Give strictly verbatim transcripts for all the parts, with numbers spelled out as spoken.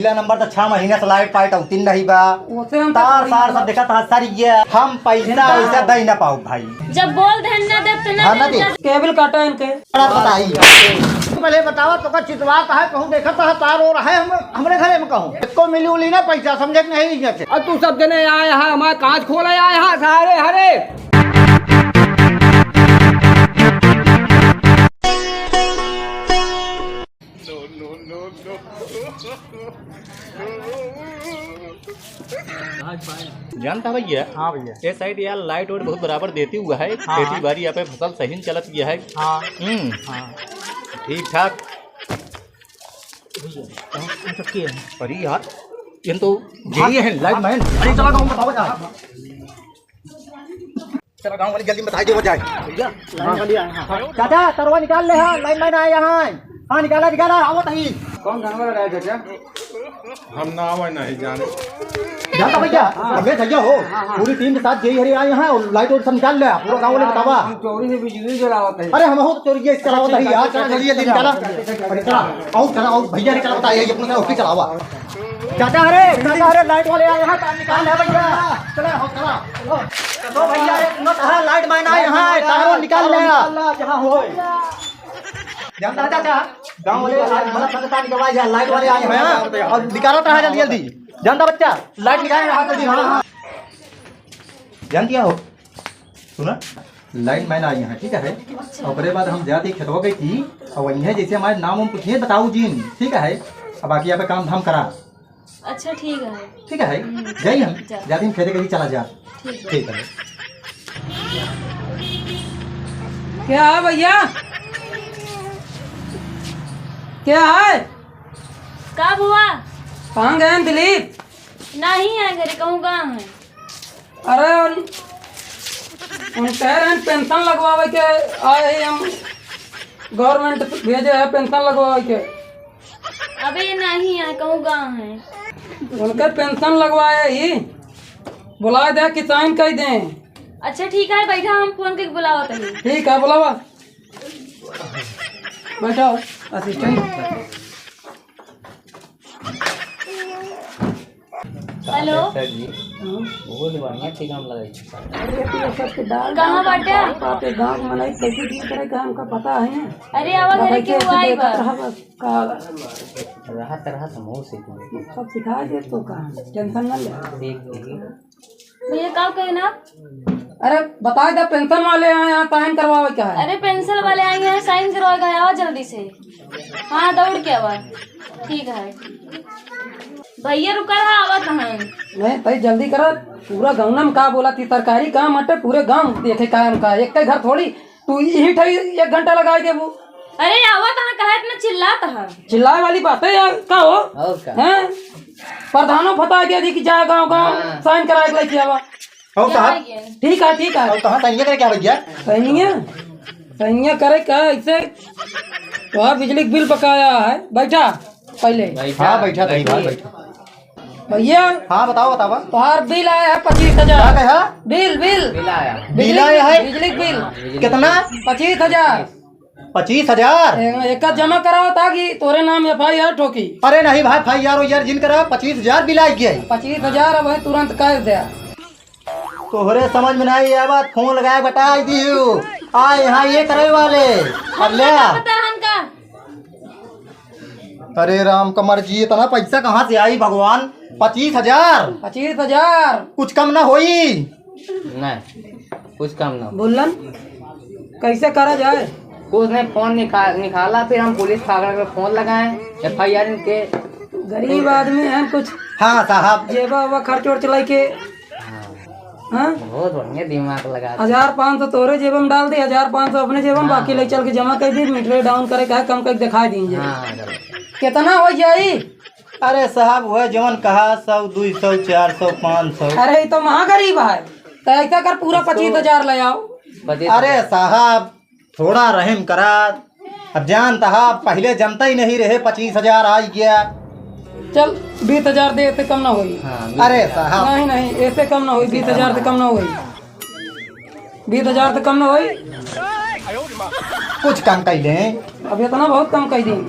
पहला नंबर तो छह महीना से लाइट पाइट औती नहीं बा। ओसे हम तार तो सार सब देखत हा सर, ये हम पैसा वैसा दे ना पाउब भाई। जब बोल देन ना देब तो ना हाँ, ना देब। दे। केबल काटा इनके। बात बताई। तू पहले बतावा, तोका चितवात है, कहूँ देखत है, तार हो रहा है, हम, हमरे घरे में कहूँ। इसको मिली उली ना पैसा, समझे कि नहीं, इज्जत से। और तू सब जने आए हा, हमारे कांच खोले आए हा, सारे हरे। जानता भैया? हाँ भैया। ये साइड यार लाइट वाइट बहुत बराबर देती हुआ है, हाँ। खेती बाड़ी यहाँ पे फसल सही चलत गया है। हाँ। हम्म। हाँ। ठीक ठाक। भैया, कहाँ, ये सब के है? अरे यार, ये तो यही है लाइट मैन। अरे चला गाँव में बताओ यार। चला गाँव वाली जल्दी बताई दे हो जाए। भैया, लाइन वाली आए हैं। हाँ। चाचा, तरवा निकाल ले, हाँ, लाइन मैन आए यहाँ। हाँ, निकाला, निकाला, आवत ही। कौन धनवा लगाया चाचा? हम ना आवे नहीं जाने। जानता भैया, हाँ। हमें भैया हो, हाँ, हाँ। पूरी टीम के साथ जेई हरे आए यहाँ और लाइट वाइट सब निकाल ले, पूरा गाँव वाले बतावा। हम चोरी से बिजली जलावत है। अरे हम हो चोरी से चलावत है यार, चला जल्दी जल्दी निकाला। अरे चला, आओ चला, आओ भैया ने चला बताया, ये अपने ओके चलावा। चाचा हरे, चाचा हरे, लाइट वाले आए यहाँ, तार निकाल ले भैया। चला, आओ चला। तो भैया रे, सुनो, तारा लाइट मैन आए यहाँ, तारो निकाल ले। निकाल ला, जहाँ हो। जानता है चाचा, गाँव वाले आज बड़ा संगठन के भाई, लाइट वाले आए हैं और निकाला तारा जल्दी जल्दी। जानता बच्चा, लाइट निकाले हाथ जल्दी। हाँ, हाँ। जान दिया हो, सुना, लाइन मैन आई है, ठीक है? अच्छा। ओकरे बाद हम जाते खेतवा गई थी, और वहीं है, जैसे हमारे नाम उम पूछिए, बताऊ जिन, ठीक है? अब बाकी यहाँ पे काम धाम करा। अच्छा, ठीक है। ठीक है, हम्म, जाई हम, जा। जाते हम खेते कभी चला जा। ठीक है। ठीक है। क्या है भैया? क्या है? का बुआ? कहाँ गए हैं दिलीप? नहीं है घरे, कहूँ गए हैं। अरे उन, उन कह रहे हैं पेंशन लगवावे के आए ही हम, गवर्नमेंट भेजे है पेंशन लगवावे के। अबे नहीं है, कहूँ गए हैं। उनके पेंशन लगवाए ही, बुला दे कि साइन कर दें। अच्छा ठीक है, बैठा, हम फोन करके बुलावत हई। ठीक है, बुलावा। बैठा असिस्टेंट। हेलो। सर जी, हाँ। बहुत बढ़िया ठीक हम लगाई। अरे, तू सबके डाल, कहाँ डाल, बाटे? डाल, बाटे, गाँव में नहीं, कैसे डील करे का हमका पता है ना। अरे, आवा घरे के हुआ ही बा। रहा बस, का रहत, रहत हम हो सीखूं। सब सिखा दे तो का, टेंशन ना ले। ठीक, ठीक। भैया, का कहे ना? अरे, बताए दा, पेंशन वाले आए हैं, साइन करवावे का है? अरे, पेंशन वाले आए हैं, साइन करवावे का है, आवा जल्दी से। हाँ, दौड़ के आवा। ठीक है। भैया, रुका रहा, आवत हैं। नहीं, तई जल्दी करा। पूरा गौना में का बोला थी, सरकारी काम हटे, पूरे गांव देखे काम का, एक ही घर थोड़ी। तू यही ठई एक घंटा लगाई देबू। अरे, आवत हैं, काहे इतना चिल्लात हैं? चिल्लाए वाली बात है यार, का हो? और का? हैं? प्रधानो फता गया जी कि जा गांव, गांव हाँ। साइन कराए के लेके आवा। और क्या साहब? है ये? ठीक है, ठीक है। और कहाँ साइन करे क्या भैया? साइन है? साइन करे का ऐसे? तो हाँ, बिजली का बिल बकाया है। बैठा पहले। बैठा, हाँ, बैठा, बैठा, बैठा। भैया। हाँ, बताओ, बतावा। तोहार बिल आया है पच्चीस हजार। का कहा? बिल, बिल। बिल आया। बिल आया है? बिजली का बिल। हाँ, बिजली का कितना? पच्चीस हजार। पच्चीस हजार? ए-, एक जमा करावा था कि तोरे नाम एफ आई आर ठोकी। अरे नहीं भाई, एफ आई आर ओ यार जिन करा, पच्चीस हजार बिल आ गया है। पच्चीस हजार अब है, तुरंत कर दे। तोहरे समझ में नहीं आवा, फोन लगाए बताई दियो। आ यहाँ ये करे वाले। अब ले आ। पता रहन का? अरे राम कमर जी, इतना पैसा कहाँ से आई भगवान? पच्चीस हजार? पच्चीस हजार। कुछ कम ना होई? नहीं, कुछ कम ना। बोलन, कैसे करा जाए? कुछ नहीं, फोन निकाल, निकाला, फिर हम पुलिस पकड़ के फोन लगाए, एफ आई आर इनके। गरीब आदमी हैं, कुछ हाँ साहब। जेबा उबा खर्च उर्च लेके। हाँ। हाँ? बहुत बढ़िया दिमाग लगा। हजार पाँच सौ तोरे जेब में डाल दी, हजार पाँच सौ अपने जेब में, हाँ। बाकी ले चल के जमा कर दी, मीटर डाउन करे का है, कम करके दिखा दी। हाँ, चलो। कितना हो जाई? अरे साहब, वह जवन कहा, सौ, दुई सौ, चार सौ, पाँच सौ। अरे, ये तो महागरीब है, तो ऐसा कर, पूरा इसको पच्चीस हजार ले आओ। पच्चीस हजार। अरे साहब, थोड़ा रहम करा। अब जानता हा, पहले जनता ही नहीं रहे, पच्चीस हजार आ गया। चल, बीस हजार दे, ऐसे कम ना होई। हाँ, बीस हजार। अरे साहब। नहीं, नहीं, ऐसे कम ना होई, बीस हजार से कम ना होई। बीस हजार से कम ना होई। कुछ कम कर लें। अब इतना बहुत कम कर दी।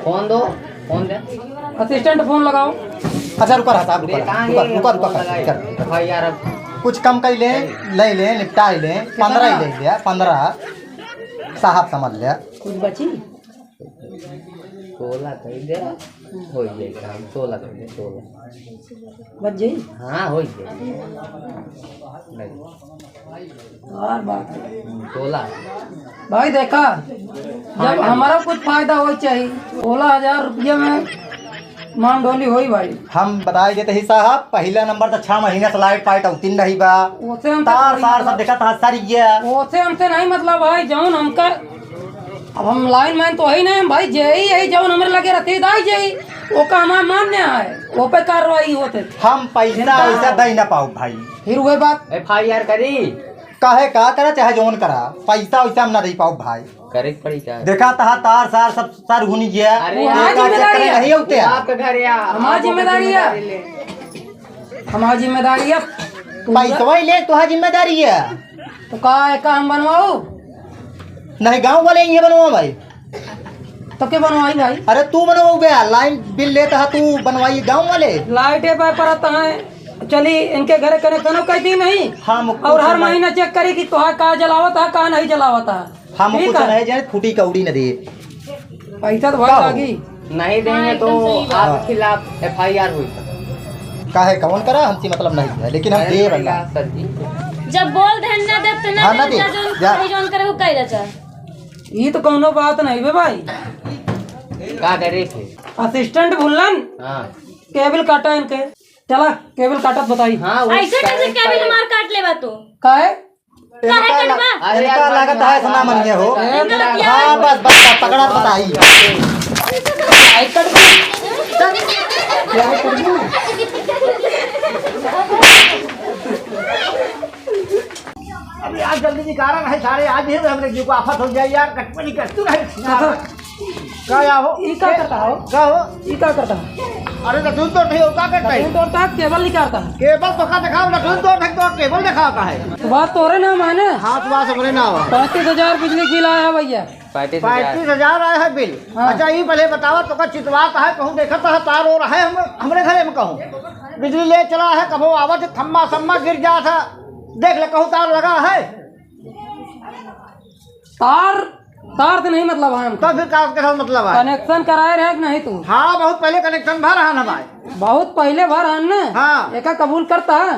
फोन दो। फोन दे। असिस्टेंट फोन लगाओ। अच्छा, रुका रहा साहब, रुका रहा, रुका, रुका, रुका, रुका। भाई यार, अब कुछ कम कइ ले, ले ले, निपटाइ ले, पन्द्रह ही ले ले, पन्द्रह साहब समझ ले। कुछ बची? सोलह कइ दे, होइ जाई काम, सोलह कइ दे, सोलह। बच जाई? हाँ, होइ जाई। नहीं। और बात है। सोलह। भाई देखा, जब हमारा कुछ फायदा होइ चाही, सोलह हजार रुपया में मान डोली होई भाई। हम बताइ देते ही साहब, पहिला नंबर तो छह महीना से लाइट पाइट औती नहीं बा। ओसे हमसे तार कोई सार सब मतलब देखा था सर ये। ओसे हमसे नहीं मतलब भाई, जौन हमका, अब हम लाइन मैन तो ही नहीं, हम भाई जे ही है, जौन हमरे लगे रसीद आई जाई, ओका हमार मान्य है, ओ पे कार्रवाई होते। हम पैसा वैसा दे ना पाओ भाई। फिर वही बात। एफ आई आर करी। काहे का करा, चाहे जौन करा, पैसा वैसा हम ना दे पाओ भाई। करे के पड़ी का? देखा तहा तार सार सब सर हुनी गया। अरे वो यार, एका चक्कर जिम्मेदारी है। नहीं होते हैं। आपका घर या हमार आपको जिम्मेदारी है। जिम्मेदारी ले। हमार जिम्मेदारी है। पैसवा ही ले, तोहार जिम्मेदारी है। तो का, एका हम बनवाऊ? नहीं, गाँव वाले ये बनवाओ भाई। तो के बनवाई भाई? अरे तू बनवाओ गया, लाइन बिल लेता है तू बनवाई गाँव वाले। लाइट पे परत है, चली इनके घरे कनेक्शनो कइ दी नहीं। हम और कुछ हर नहीं। महीना चेक करी कि तोहार का जलावत है, का नहीं जलावत है। हम ठीक कुछ है। नहीं जाने, फूटी कौड़ी न दे। पैसा तो भाई का हो? लागी। नहीं देंगे तो एकदम सही बात। आपके खिलाफ एफ आई आर हुई। काहे, कौन करा, हमसे मतलब नहीं है, लेकिन हम अरे दे भैया, बंदा। सर जी। जब बोल देन ना देब, तो ना हाँ, ना देब, दे। जा जौन जा। कही, जौन करे, वो कही जा। ई तो कौनो बात नहीं बे भाई। का करे थे? असिस्टेंट भुल्लन, हाँ। केबल काटा इनके। चला, केबल काटत बताई। हाँ, वो ऐसे कैसे करे केबल पाए। मार काट लेबा तू? काहे? काहे इनका कटबा? ला-, अरे इनका यार, लागत है, सुना मन ये हो। ए, ना, हाँ, बस, बस, बस, पकड़ा, बताई। आई कटबा। अबे यार, जल्दी निकारा नहीं सारे, आज ही हमरे जीव को आफत हो जाए यार, कटपनी कर तू नहीं। का या हो? ई का करता हो? का हो? ई का करता हो? अरे तो दूध तो नहीं होता, का करता है? दूध तोड़ता है, केबल निकालता है। केबल तो का दिखाओ ना, दूध तो नहीं तो केबल दिखाता है। तो बात तोरे नाम है ना? हाँ, तो बात हमरे नाम है। पैंतीस हजार बिजली बिल आया है भैया। पैंतीस हजार। पैंतीस हजार आया है बिल। हाँ। अच्छा, ई पहले बतावा, तो का चितवात है, कहूँ देखत है, तार हो रहा है, हम, हमरे घरे में कहूँ बिजली ले चला है, कबो आवत है, थम्मा सम्मा गिर जात है, देख ले, कहूँ तार लगा है। तार, तार से नहीं मतलब है हमको। तो फिर का, के साथ मतलब है? कनेक्शन कराए रहे कि नहीं तू? हाँ, बहुत पहले कनेक्शन भर हन हमारे। बहुत पहले भर हन ना? हाँ। एका कबूल करता है?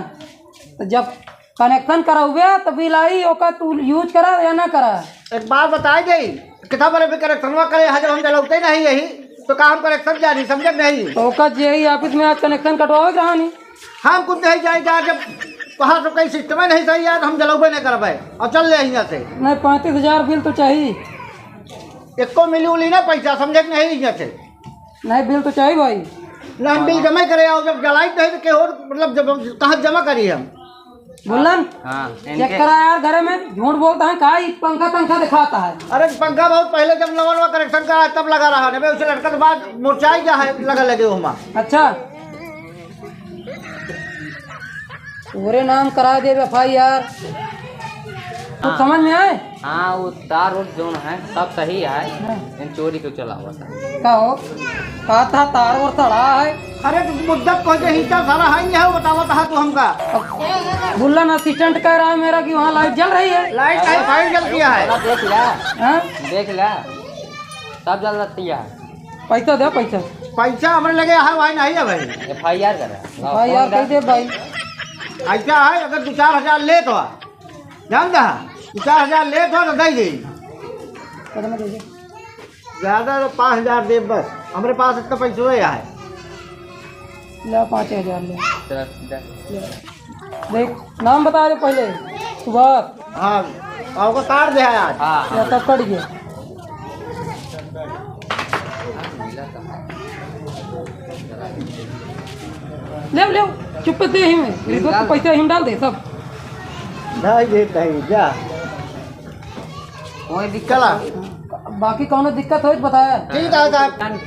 तो जब कनेक्शन कराउबे तो बिल आई, ओका तू यूज करा या ना करा? एक बात बताई दे, कितना बड़े भी कनेक्शनवा करे, जब हम जलौते नहीं यही, तो का हम कनेक्शन जानी, समझे नहीं? तो ओका जे ई ऑफिस में आज कनेक्शन कटवावे के रहा नहीं। हम कुछ नहीं जाए, जा जब वहाँ से कोई सिस्टम नहीं सही है, तो हम जलौबे नहीं करबे और चल ले यहाँ से। नहीं, पैंतीस हजार बिल तो चाहिए। एको मिली उली ना पैसा, समझे कि नहीं, यहाँ से। नहीं, बिल तो चाहिए भाई। ना, हम बिल जमा करे आओ, जब जलाई तो है तो के और, मतलब, जब कहाँ जमा करी हम? बोलन, हाँ, चेक इनके करा यार, घरे में झूठ बोलता है, का ई पंखा, पंखा दिखाता है? अरे, पंखा बहुत पहले जब नवा, नवा कनेक्शन का तब लगा रहा है, उसे लटका तो बाद मुरझाई गया है, लगा लगे हुआ। अच्छा, तोरे नाम करा देब एफ आई आर। कुछ हाँ। समझ में आए? हाँ, वो तार उर जोन है, सब सही है, हाँ। लेकिन चोरी क्यों चला हुआ था? का हो? का था तार और सड़ा है? अरे, तो मुद्दत को जे हिस्सा सारा है, यह बतावा था तू हमका। बुल्लन असिस्टेंट कह रहा है मेरा कि वहाँ लाइट जल रही है। लाइट का फाइल जल गया है। देख लिया। हाँ? देख लिया। सब जल रही है। पैसा दे, पैसा। पैसा हमरे लगे है, वही नहीं है भाई। एफ आई आर करा। एफ आई आर कह दे भाई। ऐसा है, अगर दो चार हजार ले तो आ। जान दा, दो चार हजार ले तो, तो दे दे। कितना दे दे? ज्यादा तो पाँच हजार दे बस। हमरे पास इतना पैसा है। ले पाँच हजार ले। चल, दे। ले। देख, नाम बता दे पहले। सुभाष। हाँ, आपको काट दे है आज। हाँ, या हाँ। तब कट गया। ले, ले, चुप दे ही में। रिश्वत के पैसे ही में डाल दे सब। नहीं देता ही, जा। कोई दिक्कत चला। नहीं। बाकी कौनो दिक्कत हो तो बताया। ठीक है साहब।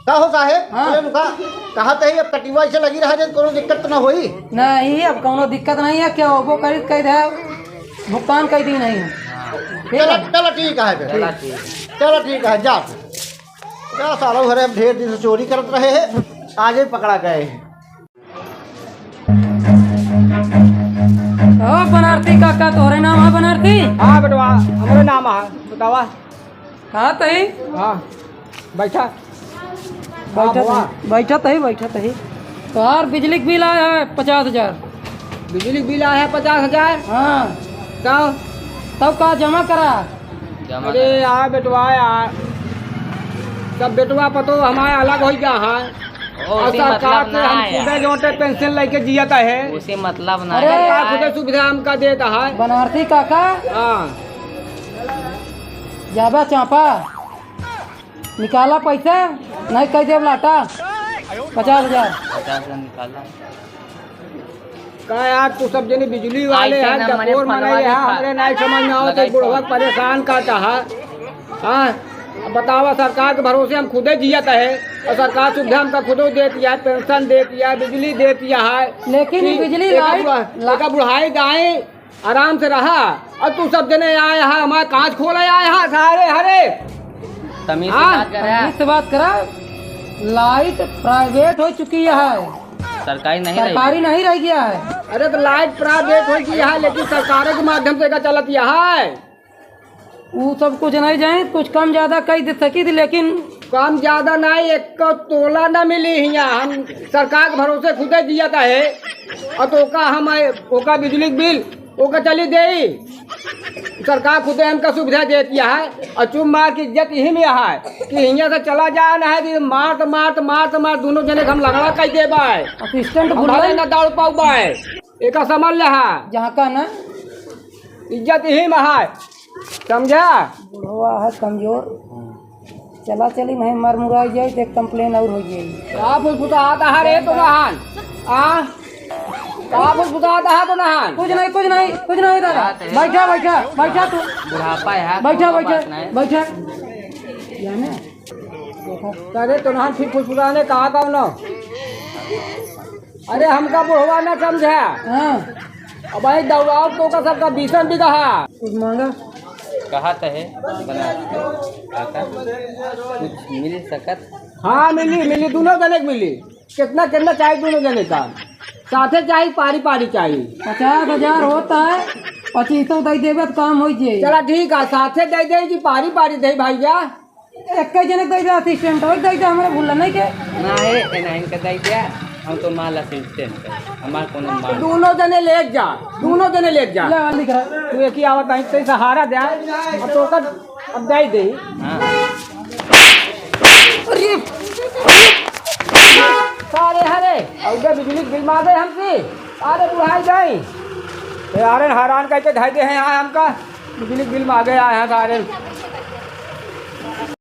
का हो साहेब? हाँ। अरे रुका, कहा तो ही अब कटिवा ऐसे लगी रहा जे कोनो दिक्कत तो ना होई? नहीं, अब कोनो दिक्कत नहीं है, क्या होबो करी कह दे, भुगतान कर दी नहीं है। ठीक चलो, है? चलो ठीक है फिर। चलो ठीक। चलो ठीक है, जा। का सालो हरे, हम ढेर दिन से चोरी करत रहे हैं, आज ही पकड़ा गए हैं। ओ बनारसी काका, तोहरे नाम है बनारसी? हाँ बेटवा, हमरे नाम है, बतावा। हाँ तही। हाँ, बैठा। बैठा हाँ, तही, बैठा तही, बैठा तही। तोहार बिजली के बिल आया है पचास हजार। बिजली के बिल आया है पचास हजार? हाँ। तब? तब का जमा करा? जमा अरे करा। यार बेटवा यार, सब बेटवा पतो हमारे अलग हो गया है। ओ, और उसी सरकार मतलब से ना हम आया। खुदे जोटे पेंशन लेके जियत है। उसी मतलब ना अरे आया। सरकार खुदे सुविधा हमका देता है। बनारसी काका। हाँ। ज्यादा चापा। निकाला पैसा, नहीं कह देब लाटा। पचास हजार। पचास हजार निकाला। का यार, तू सब जने बिजली वाले ऐसे हैं, ना मने डकोर फलवा मनाई के है, खा-, हमरे नहीं समझ में आवत है, लगाई बुढ़वा फोन। परेशान का चाहा। हाँ, अब बतावा, सरकार के भरोसे हम खुदे जियत है और सरकार सुविधा हमका खुदे देती है, पेंशन देती है, बिजली देती है। लेकिन कि ये बिजली एका लाइट बुढ़ा-, ला- एका बुढ़ाई दाई आराम से रहा, और तू सब जने आए हा, हमार कांच खोले आए हा, सारे हरे। तमीज से हाँ? बात करा। तमीज से बात करा। लाइट प्राइवेट हो चुकी है। सरकारी नहीं रह सरकारी गया। नहीं रह गया है। अरे तो लाइट प्राइवेट हो गया है, लेकिन सरकार के माध्यम से का चलत यह है। ऊ सब कुछ नहीं जाए, कुछ कम ज्यादा कई दे सकी थी, लेकिन कम ज्यादा नहीं, एक तोला ना मिली हियाँ। हम सरकार के भरोसे खुदे जियत है, और तो ओका हम, ओका बिजली के बिल ओका चली देई। सरकार खुदे हमका सुविधा देती है, और चुप मार के इज्जत यही में है कि हियाँ से चला जाए ना है कि मारत, मारत, मारत, मारत दोनों जने के हम लंगड़ा कई देबा है। असिस्टेंट हम बुलाए भले ना दौड़ पाउबा है, एका समझ ले है। जहाँ का ना इज्जत यही में है, समझा? बुढ़वा है कमजोर। चला चली नहीं मर मुराई जाई, तो एक कंप्लेन और हो जाई। का फुसफुसात आहा रे तो नहान? आ? का फुसफुसात आहा तो नहान? कुछ नहीं, कुछ नहीं, कुछ नहीं दादा। बैठा, बैठा, बैठा तू। बुढ़ापा है, बैठा, कोनो बैठा, बात नहीं। बैठा। जाने? अरे तो नहान फिर फुसफुसाने कहा कौन? अरे हमका बुढ़वा ना समझा। हाँ। अब भाई दौड़ाओ तो का सबका बीसन बीघा है। कुछ मांगा? कहा तो है, बना। काका, कुछ मिल सकत? हाँ, मिली, मिली, दोनों जने के मिली। कितना, कितना चाहिए दोनों जने का? साथे चाहिए, पारी, पारी चाहिए। पचास हजार होता है, पच्चीस सौ दे देबे तो काम हो जाए। चला ठीक है, साथे दे दे कि पारी, पारी दे भैया। एक जने दे दे असिस्टेंट, और दे दे हमारे भूल नहीं के। ना है, ए ना इनका दे दिया, हम तो माल असिस्टेंट है, हमार कोनो माल। दोनों जने ले जा, दोनों जने ले जा। ले, लिख रहा। तू एक ही आवत है, तेरे सहारा दे, अब तो कर, अब दे दे। हाँ। अरे, सारे हरे, अब बिजली के बिल मांगे हमसे, अरे बुढ़ाई गई। यार हैरान करके ढाई दे हैं यहाँ हमका, बिजली के बिल मांगे आए हैं सारे।